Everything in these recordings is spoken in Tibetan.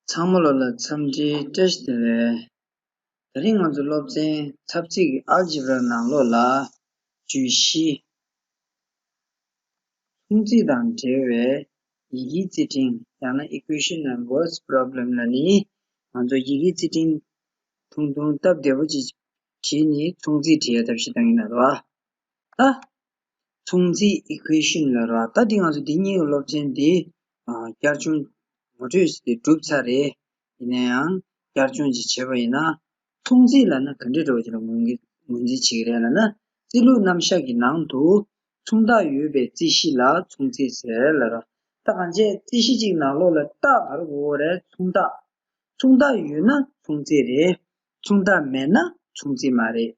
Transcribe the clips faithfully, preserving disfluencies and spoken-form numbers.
ཚང་མ་ལོ་ལ་འཚམས་འདྲིའི་བཀྲ་ཤིས་བདེ་ལེགས། དེ་རིང་ང་ཚོ་སློབ་ཚན་ཚབ་ཚིག་གི་ཨལ་ཇི་བྷ་ར་ནང་ལོགས་ལ་བརྗོད་གཞི། མཚུངས་རྩིས་དང་འབྲེལ་བའི་ཡི་གེའི་རྩིས་ཕྲེང་ཡང་ན་equation and words problem ལ་ནི་ང་ཚོ་ཡི་གེའི་རྩིས་ཕྲེང་ཐུང་ཐུང་སྟབས་བདེ་པོ་ཅིག་བྲིས་ནས་མཚུངས་རྩིས་བྲིས་ཡ་ཐབས་ཤེས་གཏང་གི་ཡིན་ལ་རེད་བ། ད། མཚུངས་རྩིས་equation ལ་ར། ད་འདི་ང་ཚོ་འདི་གཉིས་ཀྱི་སློབ་ཚན་འདི་ཨ་བསྐྱར་སྦྱོང་ངོ་སྤྲོད་ཞིག་དེ་གྲུབ་ཚར་རེད། ཡིན་ན་ཡང་བསྐྱར་སྦྱོང་ཅིག་བྱས་པ་ཡིན་ན། མཚུངས་རྩིས་ལབ་ན་ག་འདྲས་འདྲ་བོ་ཅིག་ལ་ངོས་འཛིན་ངོས་འཛིན་བྱེད་ཀྱི་རེད་ལབ་ན། རྩིས་ལུགས་རྣམ་གཞག་གི་ནང་དུ་མཚུངས་རྟགས་ཡོད་པའི་རྩིས་གཞི་ལ་མཚུངས་རྩིས་ཟེར་ལབ་ར། ད་གང་བྱས་རྩིས་གཞི་གཅིག་ནང་ལོགས་ལ་རྟགས་ག་རེ་དགོས་ཀྱི་རེད། མཚུངས་རྟགས། མཚུངས་རྟགས་ཡོད་ན་མཚུངས་རྩིས་རེད། མཚུངས་རྟགས་མེད་ན་མཚུངས་རྩིས་མ་རེད།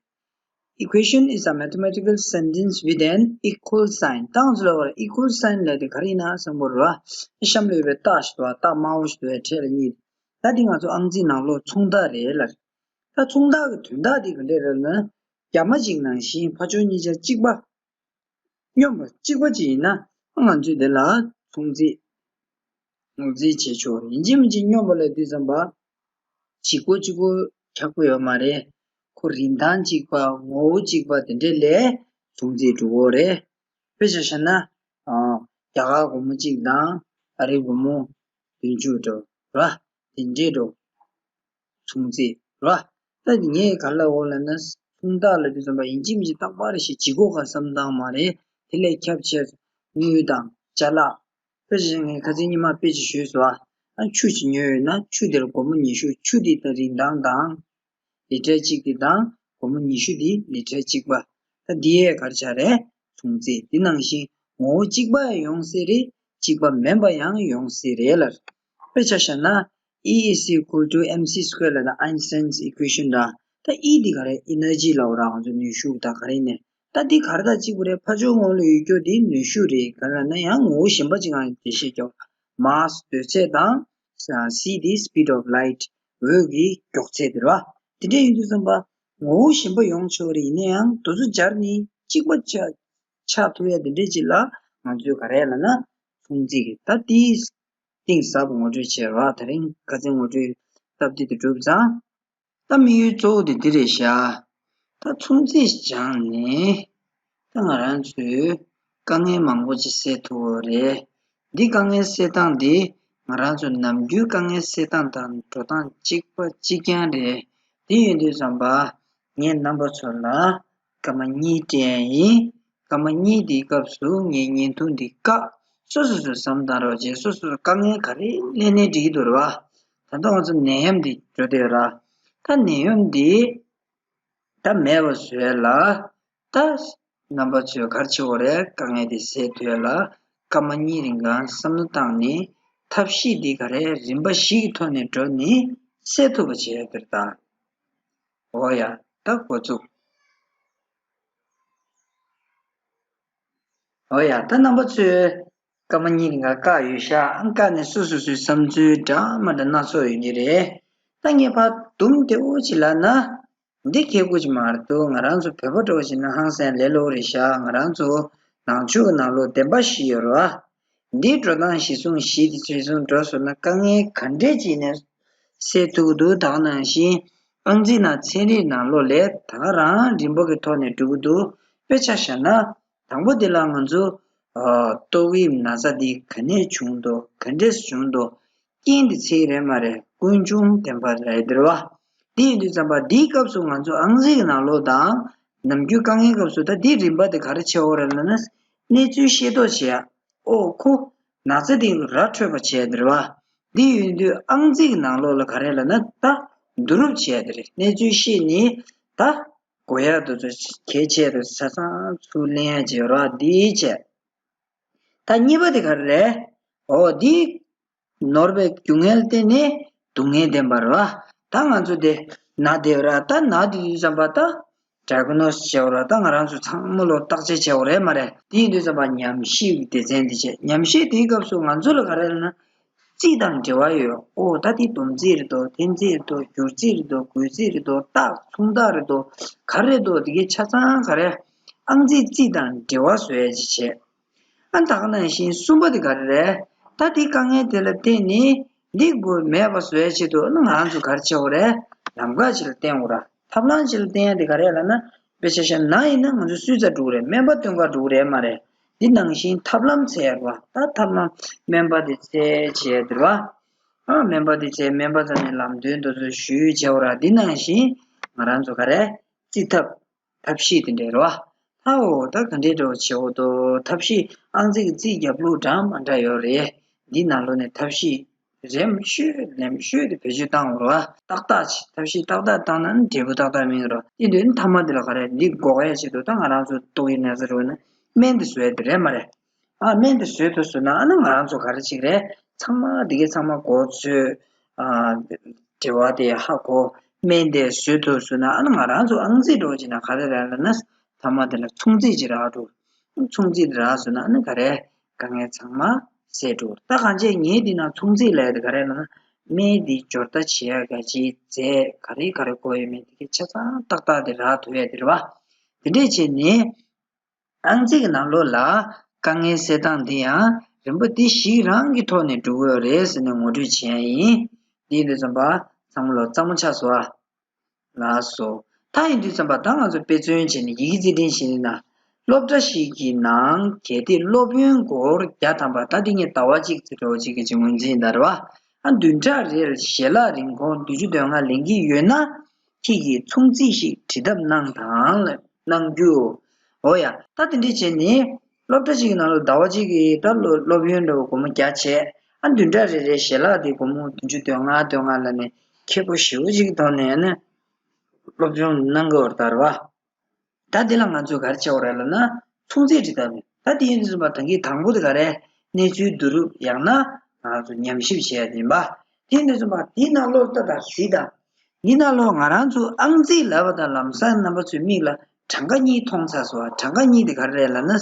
Equation is a mathematical sentence with an equal sign. ད་ང་ཚོ་ལ་བར་equal sign ལབ་དེ་ག་རེ་ཡིན་ན་བསམ་གྱི་རེད་བ། གཤམ་ལ་ཡོད་པའི་རྟགས་ཤིག་འདུག་བ། རྟགས་དམར་པོ་ཞིག་འདུག་བས་འཕྲེད་ལ་གཉིས། ད་འདི་ང་ཚོ་ཨང་རྩིས་ནང་ལོགས་མཚུངས་རྟགས་རེད་ལ། ད་མཚུངས་རྟགས་ཀྱི་དོན་དག་འདི་ག་འདྲས་རེད་ན། རྒྱ་མ་གཅིག་ནང་བཞིན་ཕར་ཕྱོགས་གཉིས་ཆ་གཅིག་པ། སྙོམས་པ་གཅིག་པ་ཅིག་ཡིན་ན་ང་ཚོས་དེ་ལ་མཚུངས་རྩིས། མཚུངས་རྩིས་བྱེད་ཆོག་ཡིན་གཅིག་མིན་གཅིག་སྙོམས་པ་ལབ་དུས་ཙམ་པ། གཅིག་པོ་གཅིག་པོ་ཆགས་ཀྱི་ཡོད་མ་རེད། ཁོ་རིན་ཐང་གཅིག་པ་ངོ་བོ་གཅིག་པ་དེ་འདྲས་ལས་མཚུངས་རྩིས་འགྲོ་གི་རེད། དཔེ་ཆ་བཞག་ན། རྒྱ་གར་སྒོར་མོ་གཅིག་དང་ཨ་རིའི་སྒོར་མོ་བདུན་ཅུ་འདྲ་བ། དེ་འདྲས་འགྲོ། མཚུངས་རྩིས་ར། ད་ངས་ག་ལ་འོ་ལབ་ན། མཚུངས་རྟགས་ལབ་དུས་ཙམ་པ་ཡིན་གཅིག་མིན་གཅིག་རྟག་པར་ཞིག་ལྗིད་ཁོག་ག་བསམ་སྟངས་མ་རེད། དེ་ལས་ཁྱབ་ཆེ་དངུལ་དང་ཅ་ལག་དཔེ་ཆ་ངས་ཁ་སང་ཉི་མ་དཔེ་ཆ་ཞུས་སོང་ཨ། ཆུ་ཞིག་ཉོས་ཡོད་ན་ཆུ་དེར་སྒོར་མོ་ཉི་ཤུ། ཆུ་དེ་དང་རིན་ཐང་དང་། ལི་ཊར་གཅིག་དེ་དང་སྒོར་མོ་ཉི་ཤུ་དེ་ལི་ཊར་གཅིག་པ། ད་འདི་ཡས་ག་རེ་ཆགས་རེད། མཚུངས་རྩིས། དེ་ནང་བཞིན་ངོ་བོ་གཅིག་པ་ཡང་ཡོང་སྲིད་རེད། གཅིག་པ་མིན་པ་ཡང་ཡོང་སྲིད་རེད་ལ། དཔེ་ཆ་བཞག་ན། E is equal to mc square ལབ་ན་Einstein's equation འདྲ། ད་E འདི་ག་རེ་energy ལབ་ར་ང་ཚོ་ནུས་ཤུགས་ད་ག་རེ་ནས། ད་འདི་ག་རེ་དང་གཅིག་པ་རེད། ཕར་ཕྱོགས་ངོས་ལ་ཡོད་རྒྱུ་འདི་ནུས་ཤུགས་རེད། ག་རེ་ལབ་ན་ཡང་ངོ་བོ་གཞན་པ་ཅིག་ང་འགྲེལ་བཤད་རྒྱོབ། mass གདོས་ཚད་དང་། c འདི་speed of light འོད་ཀྱི་མགྱོགས་ཚད་དེ་རེད་བ། དེ་འདྲ་ཡིན་དུས་ཙམ་པ། ངོ་བོ་གཞན་པ་ཡོང་ཆོག་རེད། ཡིན་ན་ཡང་དེ་ཚོ་སྦྱར་ནས་གཅིག་པ་ཆགས་ཆགས་ཐུབ་ཡ་དེ་འདྲས་ཅིག་ལ་ང་ཚོས་ག་རེ་ལབ་ན་མཚུངས་རྩིས་ཀྱི་ད་དེའི་གཏིང་ཟབ་པོ་ངོ་སྤྲོད་བྱས་རོགས། དེ་རིང་ཁ་སང་ངོ་སྤྲོད་སྟབས་བདེ་དེ་གྲུབ་ཙང་། ད་དམིགས་ཡུལ་གཙོ་བོ་དེ་འདི་རེད་ཤག་ད་མཚུངས་རྩིས་སྦྱངས་ནས་ད་ང་རང་ཚོས་དཀའ་ངལ་མང་པོ་ཅིག་སེལ་ཐུབ་པ་རེད། འདི་དཀའ་ངལ་སེལ་སྟངས་འདི་ང་རང་ཚོ་ནམ་རྒྱུན་དཀའ་ངལ་སེལ་སྟངས་དང་འགྲོ་སྟངས་གཅིག་པ་གཅིག་རྐྱང་རེད། དེ་ཡིན་དུས་ཙམ་པ་ངས་རྣམ་པ་ཚོ་ལ་སྐར་མ་གཉིས་སྤྲད་ཡ་ཡིན། སྐར་མ་གཉིས་འདིའི་སྐབས་སུ་ངས་བརྙན་ཐུང་འདི་བཀག་སོ་སོ་སོས་བསམ་བཏང་རོགས་བྱེད། སོ་སོ་སོ་དཀའ་ངལ་ག་རེ་སླེབས་ནའི་འགྲིག་གི་འདུག་རེད་བ། ད་ལྟ་ང་ཚོ་ནད་ཡམས་འདི་འགྲོ་བསྡད་ཡོད་ར། ད་ནད་ཡམས་འདི་ད་མེད་པ་བཟོ་ཡ་ལ་ད་རྣམ་པ་ཚོས་ག་རེ་བྱེད་དགོས་རེད། དཀའ་ངལ་འདི་སེལ་ཐུབ་ཡ་ལ་སྐར་མ་གཉིས་རིང་ག་བསམ་བློ་བཏང་ནས་ཐབས་ཤེས་འདི་ག་རེ་རིམ་པ་བཞི་གི་ཐོག་ནས་འགྲོ་ནས་སེལ་ཐུབ་པ་བྱེད་ཡ་དེ་རེད་ད། འོ་ཡ། ད་འགོ་བཙུགས། འོ་ཡ། ད་རྣམ་པ་ཚོས་སྐར་མ་གཉིས་རིང་ག་བཀག་ཡོད་ཤག་ཨང་བཀག་ནས་སོ་སོ་སོའི་བསམ་ཚུལ་འདྲ་མ་འདྲ་སྣ་ཚོགས་ཡོད་ཀྱི་རེད། ད་ངས་ཕར་དུམ་བདེ་བོ་ཅིག་ལབ་ན། འདི་ཁེ་གུ་ཅིག་མ་རེད་འདུག་ང་རང་ཚོ་བོད་པ་འདྲ་བོ་བྱས་ན་ཧང་སང་ལས་སླ་པོ་རེད་ཤག་ང་རང་ཚོ་ནང་ཆོས་ཀྱི་ནང་ལོགས་བདེན་པ་བཞི་ཡོད་རེད་བ། འདིའི་འགྲོ་སྟངས་གཞིར་བཟུང་བཞི་དེ་གཞིར་བཟུང་འགྲོ་སོང་ན་དཀའ་ངལ་ག་འདྲས་ཅིག་ནས་སེལ་ཐུབ་ཀྱི་འདུག་ད་ག་ནང་བཞིན་ཨང་རྩིས་ནང་ཚན་རིག་ནང་ལོགས་ལས་ད་ག་རང་རིམ་པ་གི་ཐོག་ནས་འགྲོ་གི་འདུག་དཔེ་ཆ་བཞག་ན་དང་པོ་དེ་ལ་ང་ཚོ་ཨ་ཏོག་དབྱིབས་ན་ཚ་འདི་ག་ནས་བྱུང་འདུག་ག་འདྲས་བྱུང་འདུག་རྐྱེན་འདི་ཚིག་རེད་མ་རེད། ཀུན་འབྱུང་བདེན་པ་རེད་འདིར་བ། འདི་ཡིན་དུས་ཙམ་པ་འདིའི་སྐབས་སུ་ང་ཚོ་ཨང་རྩིས་ཀྱི་ནང་ལོགས་དང་ནམ་རྒྱུན་དཀའ་ངལ་སྐབས་སུ་ད་འདིའི་རིམ་པ་དེ་ག་རེ་བྱེད་དགོས་རེད་ལབ་ན། གནས་ཚུལ་ཤེས་རྟོགས་བྱེད་ཡ། ཨོ་ཁོ་ན་ཚ་འདི་ར་འཕྲོད་པ་བྱས་འདིར་བ། འདི་ཡིན་དུས་ཨང་རྩིས་ཀྱི་ནང་ལོགས་ལ་ག་རེ་ལབ་ན་ད་བསྡུ་རུབ་བྱས་འདི་རེད། གནས་ཚུལ་ཤེས་ནས་ད་དགོས་ཡ་དེ་ཚོ་གལ་ཆེ་དུ་ཆ་ཚང་ཚུར་ལེན་ཡ་བྱེད་རོགས་འདི་བྱས། ད་གཉིས་པ་དེ་ག་རེ་རེད། ཨོ་འདི། ནོར་བའི་རྒྱུ་མཚན་བརྟེན་ནས་སྡུག་བསྔལ་བདེན་པ་རེད་བ། ད་ང་ཚོ་དེ་ན་བསྡད་ཡོད་ར། ད་ན་བསྡད་དུས་ཙམ་པ་ད་ཌའི་གྷོ་ནོ་སིས་བྱེད་དགོས་ར། ད་ང་རང་ཚོ་ཚང་མ་ལོ་བརྟག་དཔྱད་བྱེད་དགོས་རེད་མ་རེད། དེ་ཡིན་དུས་ཙམ་པ་ཉམས་ཞིབ་ཀྱི་སྡེ་ཚན་འདི་བྱས། ཉམས་ཞིབ་དེའི་སྐབས་སུ་ང་ཚོ་ལ་ག་རེ་ལབ་ན། རྩིས་དང་འབྲེལ་བ་ཡོད། ཨོ་ད་དེ་སྡོམ་རྩིས་རེད་དོ། འཐེན་རྩིས་རེད་དོ། བསྒྱུར་རྩིས་རེད་དོ། བགོ་རྩིས་རེད་དོ། རྟགས་མཚུངས་རྟགས་རེད་དོ། ག་རེ་རེད་དོ། དེ་གའི་ཆ་ཚང་ག་རེ། ཨང་རྩིས་རྩིས་དང་འབྲེལ་བ་བཟོ་ཡ་ཅིག་བྱས། ཨ་ད་ག་ནང་བཞིན་གསུམ་པ་དེ་ག་རེ་རེད། ད་དེ་དཀའ་ངལ་དེ་ལ་བརྟེན་ནས་ འདི་དགོས་མེད་པ་བཟོ་ཡ་ཆེད་དུ་ཨ་ནི་ང་རང་ཚོ་ག་རེ་བྱེད་དགོས་རེད། ལམ་ཁ་ཅིག་ལ་བརྟེན་དགོས་ར། ཐབས་ལམ་ཅིག་ལ་བརྟེན་ཡ་དེ་ག་རེ་ལབ་ན། དཔེ་ཆ་བཞག་ན་ཡིན་ན་ང་ཚོ་སུས་རྩ་འགྲོ་གི་རེད། སྨན་པ་སྟོན་ག་འགྲོ་གི་རེད་མ་རེད། འདི་ནང་བཞིན་ཐབས་ལམ་འཚོལ་ཡ་རེད་བ། ད་ཐབས་ལམ་སྨན་པ་དེ་འཚོལ་བྱས་དེ་རེད་བ། ཨ་སྨན་པ་དེ་འཚོལ། སྨན་པ་རྩ་ནས་ལམ་སྟོན་དེ་ཚོ་ཞུས་བྱས་འོ་ར། འདི་ནང་བཞིན་ང་རང་ཚོ་ག་རེ་རྩི་ཐབས། ཐབས་ཤེས་དེ་འདྲ་རེད་བ། ཨའོ་ད་ག་འདྲའི་འདྲ་བོ་བྱེད་འོ་དོ། ཐབས་ཤེས་ཨང་རྩིས་ཀྱི་རྩིས་རྒྱབ་ལུགས་འདྲ་མ་འདྲ་ཡོད་རེད། འདི་ནང་ལོགས་ནས་ཐབས་ཤེས་རེམ་ཤོས་ལེམ་ཤོས་དེ་བེད་སྤྱོད་བཏང་འོ་རེད་བ། ཏག་ཏག་བྱེད། ཐབས་ཤེས་ཏག་ཏག་བཏང་ན་ནི་འབྲས་བུ་ཏག་ཏག་སྨིན་གི་རེད། དེ་འདྲའི་མཐའ་མ་དེ་ལ་ག་རེ་འདི་འགོག་ཡ་ཆེད་དུ་ད་ང་རང་ཚོ་ཏོག་དབྱིབས་ན་ཚ་འདྲ་བོ་ན་སྨན་དེ་བཟོ་ཡ་དེ་རེད་མ་རེད། ཨ་སྨན་དེ་བཟོས་ཐུབ་སོང་ན་ཨ་ནི་ང་རང་ཚོ་ག་རེ་བྱེད་ཀྱི་རེད། ཚང་མ་དེ་གའི་ཚང་མ་གོ་ཚོད། ཨ་འབྲེལ་བ་དེ་ཧ་གོ། སྨན་དེ་བཟོས་ཐུབ་སོང་ན་ཨ་ནི་ང་རང་ཚོ་ཨང་རྩིས་འགྲོ་བྱེད་ན་ག་རེ་རེད་ལབ་ན། མཐའ་མ་དེ་ལ་ཚོང་རྩིས་ཅིག་རག་འགྲོ། ཚོང་རྩིས་དེ་རག་སོང་ན་ཨ་ནི་ག་རེ་དཀའ་ངལ་ཚང་མ་སེལ་འགྲོ། ད་གང་བྱས་ངས་འདི་ན་ཚོང་རྩིས་ལབ་ཡ་དེ་ག་རེ་ལབ་ན། སྨན་དེ་སྦྱོར་རྟ་བྱེད་ཡ་ག་ཅིག་རྫས་ག་རེ་ག་རེ་དགོས་ཡོད་མེད་དེ་གའི་ཆ་ཚང་ཏག་ཏག་དེ་རག་ཐུབ་ཡ་དེ་རེད་བ། དེ་འདྲས་བྱས་ནས། ཨང་རྩིས་ཀྱི་ནང་ལོགས་ལ་དཀའ་ངལ་སེལ་སྟངས་འདི་ཡང་རིམ་པ་འདི་ཞིག་རང་གི་ཐོག་ནས་འགྲོ་གི་ཡོད་རེད་ཟེར་ནས་ངོ་སྤྲོད་བྱེད་ཡ་ཡིན། འདི་ཡིན་དུས་ཙམ་པ་ཚང་མ་ལོ་གཙང་མ་ཆགས་སོང་ཨ། ལགས་སོ། ད་ཡིན་དུས་ཙམ་པ་ད་ང་ཚོ་དཔེ་མཚོན་བྱས་ནས་ཡི་གེ་རྩིས་འབྲི་བྱེད་ན། སློབ་གྲྭ་ཞིག་གི་ནང་གལ་ཏེ་སློབ་ཡོན་སྒོར་བརྒྱ་ཐམ་པ། ད་འདི་ངས་ཟླ་བ་གཅིག་ཙམ་འགྲོ་གཅིག་གི་ངོས་འཛིན་ཡིན་ད་རེད་བ། ཨ་བདུན་ཕྲག་རེར་ཞལ་ལག་རིན་གོང་བདུན་ཅུ་དོན་ལྔ་ལེན་གྱི་ཡོད་ན། ཁྱེད་ཀྱིས་ཚོང་རྩིས་ཤིག་བྲིས་ཐབས་གནང་དང་ལ་གནང་རྒྱུ། འོ་ཡ། ད་དེ་འདྲ་བྱས་ནས་སློབ་གྲྭ་གཅིག་གི་ནང་ལ་ཟླ་བ་གཅིག་གི་ད་སློབ་སློབ་ཡོན་འདྲ་བོ་སྒོར་མོ་བརྒྱ་བྱས། ཨ་བདུན་ཕྲག་རེ་རེའི་ཞལ་ལག་དེ་སྒོར་མོ་བདུན་ཅུ་དོན་ལྔ་དོན་ལྔ་ལ་ནས་ཁེ་པོ་ཞེ་པོ་ཅིག་གི་ཐོག་ནས་ཨ་ནི་སློབ་སྦྱོང་གནང་གི་ཡོད་རེད་ད་རེད་བ། ད་འདི་ལ་ང་ཚོས་ག་རེ་བྱེད་དགོས་རེད་ལབ་ན། ཚོང་རྩིས་འབྲི་ཐབས་རེད། ད་དེ་ཡིན་དུས་ཙམ་པ་ད་གིན་དང་པོ་དེ་ག་རེ། གནས་ཚུལ་བསྡུ་རུབ་ཡང་ན་ང་ཚོ་ཉམས་ཞིབ་བྱས་ཡ་ཡིན་པ། དེ་ཡིན་དུས་ཙམ་པ་དེའི་ནང་ལོགས་ལ་ལྟ་དང་གཟིགས་དང་། འདི་ནང་ལོགས་ང་རང་ཚོ་ཨང་རྩིས་ལབ་པ་དང་ལམ་སང་རྣམ་པ་ཚོའི་མིག་ལ་གྲངས་ཀ་གཉིས་མཐོང་ཚར་སོང་བ། གྲངས་ཀ་གཉིས་དེ་ག་རེ་རེད་ལབ་ན།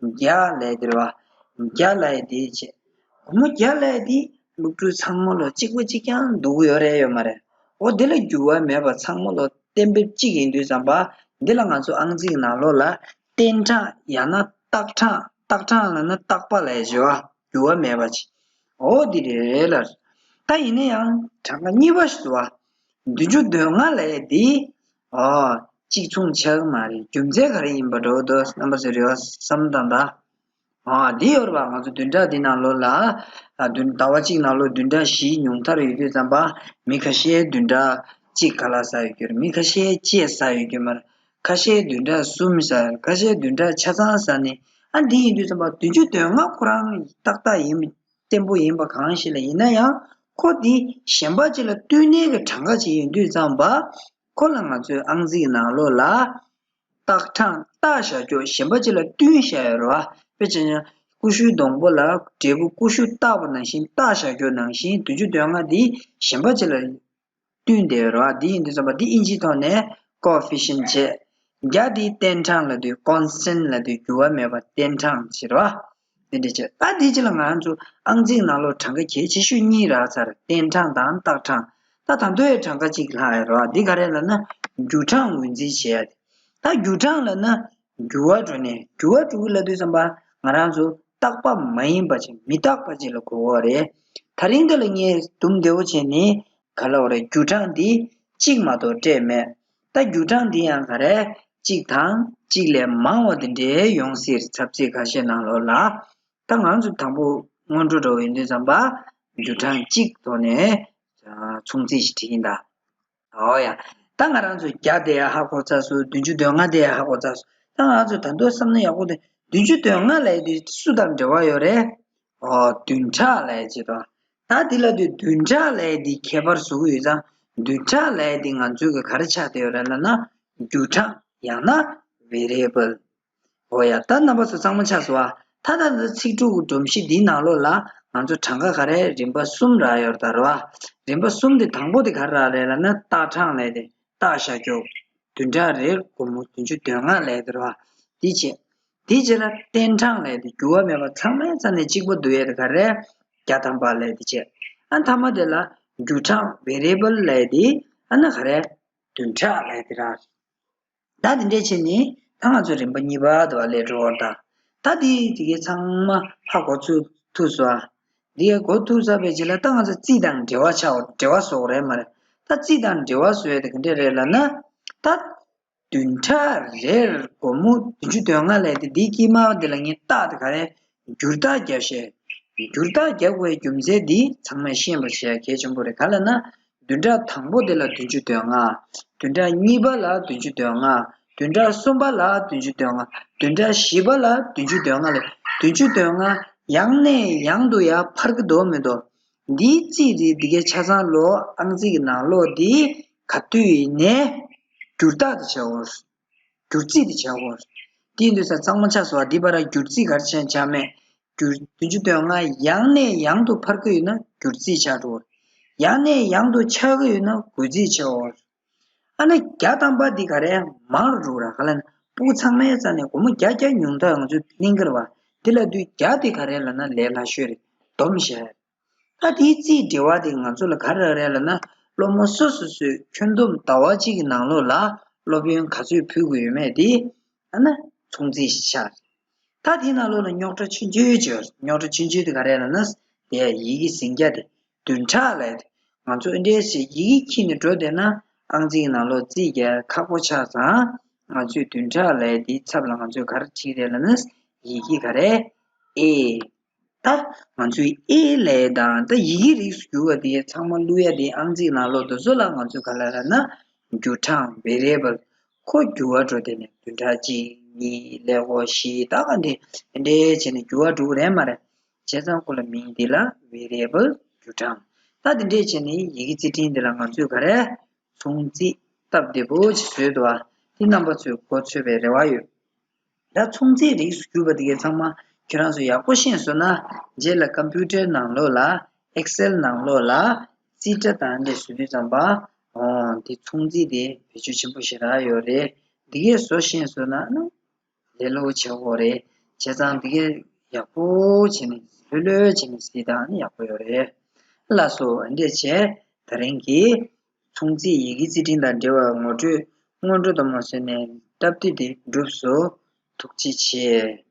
བརྒྱ་ལབ་ཡ་དེ་རེད་བ། བརྒྱ་ལབ་ཡ་དེ་བྱས། སྒོར་མོ་བརྒྱ་ལབ་ཡ་དེ་སློབ་ཕྲུག་ཚང་མ་ལོ་གཅིག་པ་གཅིག་རྐྱང་འདུག་ཡོད་རེད་ཡོད་མ་རེད། འོ་དེ་ལ་འགྱུར་བ་མེད་པ་ཚང་མ་ལོ་གཏན་འབེབས་གཅིག་ཡིན་དུས་ཙམ་པ། འདི་ལ་ང་ཚོ་ཨང་རྩིས་ཀྱི་ནང་ལོགས་ལ་བརྟན་གྲངས་ཡང་ན་རྟག་གྲངས། རྟག་གྲངས་ལབ་ན་རྟག་པ་ལབ་ཡ་བྱེད་བ། འགྱུར་བ་མེད་པ་ཅིག་འོ་འདི་རེད་ལ། ད་ཡིན་ན་ཡང་གྲངས་ཀ་གཉིས་པ་ཞིག་འདུག་བ། བདུན་ཅུ་དོན་ལྔ་ལབ་ཡ་འདི། ཨོ། གཅིག་མཚུངས་ཆགས་ཀྱི་མ་རེད། རྒྱུ་མཚན་ག་རེ་ཡིན་པ་འདྲ་བོ་འདུག་རྣམ་པ་ཚོས་རེ་བ་བསམ་དང་ད། ཨ་འདི་ཡོད་རེད་པ། ང་ཚོ་བདུན་ཕྲག་འདི་ནང་ལོགས་ལ། ཨ་བདུན་ཟླ་བ་གཅིག་ནང་ལོགས་བདུན་ཕྲག་བཞི་ཉུང་མཐར་ཡོད་དུས་ཙམ་པ། མི་ཁ་ཤས་བདུན་ཕྲག་གཅིག་ཁ་ལག་ཟ་ཡོད་ཀྱི་རེད། མི་ཁ་ཤས་གཅིག་ཟ་ཡོད་ཀྱི་མ་རེད། ཁ་ཤས་བདུན་ཕྲག་གསུམ་ཟ། ཁ་ཤས་བདུན་ཕྲག་ཆ་ཚང་ཟ་ནས། ཨ་འདི་ཡིན་དུས་ཙམ་པ་བདུན་ཅུ་དོན་ལྔ་ཁོ་རང་ཏག་ཏག་ཡིན་པ་བརྟན་པོ་ཡིན་པ་གང་ཞིག་ལ་ཡིན་ན་ཡང་། ཁོ་འདི་གཞན་པ་ཅིག་ལ་བསྟུན་ནས་ཀྱི་གྲངས་ཀ་ཅིག་ཡིན་དུས་ཙམ་པ། ཁོ་ལ་ང་ཚོའི་ཨང་རྩིས་ཀྱི་ནང་ལོགས་ལ། རྟག་གྲངས་རྟགས་བཞག་རྒྱུ་གཞན་པ་ཅིག་ལ་བསྟུན་བཞག་ཡོད་རེད་བ། དཔེ་བྱས་ན་ཀུ་ཤུའི་སྡོང་པོ་ལ་འབྲས་བུ་ཀུ་ཤུ་བཏགས་པ་ནང་བཞིན་རྟགས་བཞག་རྒྱུ་ནང་བཞིན་བདུན་ཅུ་དོན་ལྔ་འདི་གཞན་པ་ཅིག་ལ་བསྟུན་བསྡད་ཡོད་རེད་བ། འདི་ཡིན་དུས་ཙམ་པ་འདི་ཨིན་ཇིའི་ཐོག་ནས་ཀོ་ཨེ་ཕི་ཤན་བྱས། བརྒྱ་འདི་བརྟན་གྲངས་ལབ་དུས་ཀོན་སི་ཊན་ཊི་ལབ་དུས་འགྱུར་བ་མེད་པ་བརྟན་གྲངས་ཅིག་རེད་བ། དེ་འདྲ་བྱས། ད་དེ་ཅི་ལ་ང་ཚོ་ཨང་རྩིས་ནང་ལོགས་གྲངས་ཀ་གལ་ཆེ་ཤོས་གཉིས་རག་ཚར། བརྟན་གྲངས་དང་རྟག་གྲངས། ད་ད་དུང་ཡང་གྲངས་ཀ་གཅིག་ལྷག་ཡོད་རེད་བ། འདི་ག་རེ་ལབ་ན་འགྱུར་གྲངས་ངོས་འཛིན་བྱེད་ཡ་དེ། ད་འགྱུར་གྲངས་ལབ་ན་འགྱུར་བ་འགྲོ་ནས་འགྱུར་བ་འགྲོ་གི་ལབ་དུས་ཙམ་པ་ང་རང་ཚོ་རྟག་པ་མ་ཡིན་པ་ཅིག་མི་རྟག་པ་ཅིག་ལ་གོ་གི་རེད། ད་རིང་འདི་ལ་ངས་དུམ་བདེ་བོ་བྱས་ནས་ག་ལབ་དགོས་རེད། འགྱུར་གྲངས་འདི་གཅིག་མ་གཏོགས་སྤྲད་མེད། ད་འགྱུར་གྲངས་འདི་ཡང་ག་རེ། གཅིག་དང་གཅིག་ལས་མང་བ་དེ་འདྲའི་ཡོང་སྲིད། ཚབ་ཚིག་ཁ་ཤས་ནང་ལོགས་ལ། ད་ང་ཚོ་དང་པོ་སྔོན་འགྲོ་འགྲོ་ཡིན་དུས་ཙམ་པ། འགྱུར་གྲངས་གཅིག་ཐོག་ནས་ཚོང་རྩིས་ཤིག་བྲིས་ཡིན་ད། འོ་ཡ། ད་ང་རང་ཚོ་བརྒྱ་དེ་ཡང་ཧ་གོ་ཚར་སོང་། བདུན་ཅུ་དོན་ལྔ་དེ་ཡང་ཧ་གོ་ཚར་སོང་། ད་ང་ཚོ་ད་དུང་བསམ་ན་ཡག་པོ་དེ་བདུན་ཅུ་དོན་ལྔ་ལབ་ཡ་དེ་སུ་དང་འབྲེལ་བ་ཡོད་རེད། ཨོ། བདུན་ཕྲག་ལབ་ཡ་ཅིག་དང་། ད་འདི་ལ་དུས་བདུན་ཕྲག་ལབ་ཡ་འདི་ཁྱད་པར་བཟོ་གི་ཡོད་ཙང་། བདུན་ཕྲག་ལབ་ཡ་འདི་ང་ཚོའི་གི་ག་རེ་ཆགས་བསྡད་ཡོད་རེད་ལབ་ན། འགྱུར་གྲངས་ཡང་ན་ཝེ་རི་ཨེ་བལ། འོ་ཡ། ད་རྣམ་པ་ཚོ་ཚང་མ་ཆགས་སོང་ཨ། ད་ད་ད་ཚིག་གྲུབ་ཀྱི་སྒྲོམ་གཞི་འདིའི་ནང་ལོགས་ལ་ང་ཚོ་གྲངས་ཀ་ག་རེ་རིམ་པ་གསུམ་རག་ཡོད་རེད་ད་རེད་བ། རིམ་པ་གསུམ་དེ་དང་པོ་དེ་ག་རེ་རག་རེད་ལབ་ན་རྟག་གྲངས་ལབ་ཡ་དེ། རྟགས་བཞག་རྒྱུ། བདུན་ཕྲག་རེར་སྒོར་མོ་བདུན་ཅུ་དོན་ལྔ་ལབ་ཡ་དེ་རེད་བ། དེ་བྱས། དེའི་རྗེས་ལ་བརྟན་གྲངས་ལབ་ཡ་དེ་འགྱུར་བ་མེད་པ་ཚང་མའི་རྩ་ནས་གཅིག་པ་བསྡུ་ཡ་དེ་ག་རེ། བརྒྱ་ཐམ་པ་ལབ་ཡ་དེ་བྱས། ཨ་མཐའ་མ་དེ་ལ་འགྱུར་གྲངས་ཝེ་རི་ཨེ་བལ་ལབ་ཡ་དེ་ཨ་ན་ག་རེ། བདུན་ཕྲག་ལབ་ཡ་དེ་རེད། ད་དེ་འདྲས་བྱས་ནས་ད་ང་ཚོ་རིམ་པ་གཉིས་པ་དེ་བ་ལས་འགྲོ་བར་ད། ད་དེ་དེ་གའི་ཚང་མ་ཧ་གོ་ཚུལ་ཐུག་སོང་ཨ། འདི་གའི་འགོ་ཐུག་ཚར་བའི་རྗེས་ལ་ད་ང་ཚོ་རྩིས་དང་འབྲེལ་བ་ཆགས་འབྲེལ་བ་བཟོ་དགོས་རེད་མ་རེད། ད་རྩིས་དང་འབྲེལ་བ་བཟོ་ཡ་དེ་ག་འདྲས་རེད་ལབ་ན། ད་བདུན་ཕྲག་རེར་སྒོར་མོ་བདུན་ཅུ་དོན་ལྔ་ལས་དེ་འདིའི་དཀྱིལ་མ་འདི་ལ་ངས་རྟགས་དེ་ག་རེ་འགྱུར་རྟགས་རྒྱབ་བཤད། འགྱུར་རྟགས་རྒྱག་དགོས་རྒྱུ་མཚན་འདི་ཚང་མས་ཤེས་པར་བྱེད་ཡ་གལ་ཆེན་པོ་རེད། ག་ལབ་ན། བདུན་ཕྲག་དང་པོ་དེ་ལ་བདུན་ཅུ་དོན་ལྔ། བདུན་ཕྲག་གཉིས་པ་ལ་བདུན་ཅུ་དོན་ལྔ། བདུན་ཕྲག་གསུམ་པ་ལ་བདུན་ཅུ་དོན་ལྔ། བདུན་ཕྲག་བཞི་པ་ལ་བདུན་ཅུ་དོན་ལྔ་ལས་བདུན་ཅུ་དོན་ལྔ་ཡང་ནས་ཡང་དུ་ཡར་འཕར་གྱི་འདུག་མི་འདུག་འདིའི་རྩིས་དེ་འདི་གའི་ཆ་ཚང་ལོ་ཨང་རྩིས་ཀྱི་ནང་ལོགས་འདི་ག་དུས་ཡིན་ནའི་འགྱུར་རྟགས་དེ་བྱ་དགོས། སྒྱུར་རྩིས་དེ་བྱ་དགོས། དེ་ཡིན་དུས་ས་གཙང་མ་ཆགས་སོང་བ། འདི་བར་སྒྱུར་རྩིས་ག་རེ་བྱས་བྱ་མེད། སྒྱུར་བདུན་ཅུ་དོན་ལྔ་ཡང་ནས་ཡང་དུ་འཕར་གྱི་ཡོད་ན་སྒྱུར་རྩིས་ཆགས་འགྲོ། ཡང་ནས་ཡང་དུ་ཆག་གི་ཡོད་ན་བགོ་རྩིས་ཆགས་འོ། ཨ་ནི་བརྒྱ་ཐམ་པ་འདི་ག་རེ་མང་རུ་འགྲོ་ར་ག་ལ་ན་སྤུ་གུ་ཚང་མའི་རྩ་ནས་སྒོར་མོ་བརྒྱ་བརྒྱ་ཉུང་མཐའ་ང་ཚོས་གླེང་གི་རེད་བ། འདི་ལ་དུས་བརྒྱ་འདི་ག་རེ་ལབ་ན་ལས་སླ་ཤོས་རེད། སྡོམ་བཞག་ད་དེའི་རྩིས་འབྲེལ་བ་དེ་ང་ཚོ་ལ་ག་རེ་རེད་ལབ་ན། སློབ་མ་སོ་སོ་སོས་ཁྱོན་བསྡོམས་ཟླ་བ་གཅིག་གི་ནང་ལོགས་ལ་སློབ་ཡོན་ག་ཚོད་ཕུལ་དགོས་ཡོད་མེད་དེ། ཨ་ན་མཚུངས་རྩིས་ཤིག་ཆགས། ད་དེའི་ནང་ལོགས་ལ་རྙོག་དྲ་ཆུང་ཆུང་ཅིག་ཡོད། རྙོག་དྲ་ཆུང་ཆུང་དེ་ག་རེ་ལབ་ན། དེ་ཡིག་གི་ཟིང་རྒྱ་དེ་བདུན་ཕྲག་ལབ་དེ། ང་ཚོ་འདི་འདྲའི་ཞིག་ཡི་གེ་འཁྱེར་ནས་འགྲོ་བསྡད་ན་ཨང་རྩིས་ཀྱི་ནང་ལོགས་རྩིས་རྒྱག་ཁག་པོ་ཆགས་ཙང་། ང་ཚོས་བདུན་ཕྲག་ལབ་དེའི་ཚབ་ལ་ང་ཚོས་ག་རེ་བྲིས་རེད་ལབ་ན། ཡི་གེ་ག་རེ། ཨེ། ད་ང་ཚོའི་ཨེ་ལས་དང་ད་ཡི་གེ་རིགས་སུ་གྱུར་བ་དེ་ཚང་མ་བླུག་ཡ་དེ་ཨང་རྩིས་ནང་ལོགས་དེ་ཚོ་ལ་ང་ཚོས་ག་ལ་ར་ན་འགྱུར་གྲངས་ཝེ་རི་ཨེ་བལ་ཁོ་འགྱུར་བ་འགྲོ་དེ་ནས་བདུན་ཕྲག་གཅིག་གཉིས་ཀླད་ཀོར་བཞི་ད་ག་འདི་འདྲའི་བྱས་ནས་འགྱུར་བ་འགྲོ་གི་རེད་མ་རེད། བྱས་ཙང་ཁོ་ལ་མིང་འདི་ལ་ཝེ་རི་ཨེ་བལ་འགྱུར་གྲངས། ད་དེ་འདྲས་བྱས་ནས་ཡི་གེ་རྩིས་ཕྲེང་འདི་ལ་ང་ཚོས་ག་རེ་མཚུངས་རྩིས་སྟབས་བདེ་པོ་ཅིག་བཟོས་འདུག་ཨ། འདི་རྣམ་པ་ཚོས་གོ་ཆོད་པའི་རེ་བ་ཡོད། ད་མཚུངས་རྩིས་རིགས་སུ་གྱུར་པ་དེ་གའི་ཚང་མ་ཁྱེད་རང་ཚོ་ཡག་པོ་ཤེས་སོང་ན། རྗེས་ལ་ཀམ་པུ་ཊར་ནང་ལོགས་ལ་ཨེག་སེལ་ནང་ལོགས་ལ་རྩིས་ཁྲ་དང་འདྲ་བཟོ་དུས་ཙམ་པ། འོ་འདི་མཚུངས་རྩིས་དེ་བེད་སྤྱོད་ཆེན་པོ་ཞེ་དྲག་ཡོད་རེད། འདི་གས་བཟོ་ཤེས་སོང་ན་ནི་ལས་སླ་པོ་བྱེད་དགོས་རེད། བྱས་ཙང་འདི་གས་ཡག་པོ་བྱས་ནས་ལྷོད་ལྷོད་བྱས་ནས་རྩིས་དང་ནི་ཡག་པོ་ཡོད་རེད། ལགས་སོ། འདི་འདྲས་བྱས་ད་རིང་གི་མཚུངས་རྩིས་ཡི་གེ་རྩིས་ཕྲེང་དང་འབྲེལ་བའི་ངོ་སྤྲོད་སྔོན་འགྲོ་དང་མ་བཟོས་ནས་སྟབས་བདེ་དེ་གྲུབ་སོང་། ཐུགས་རྗེ་ཆེ།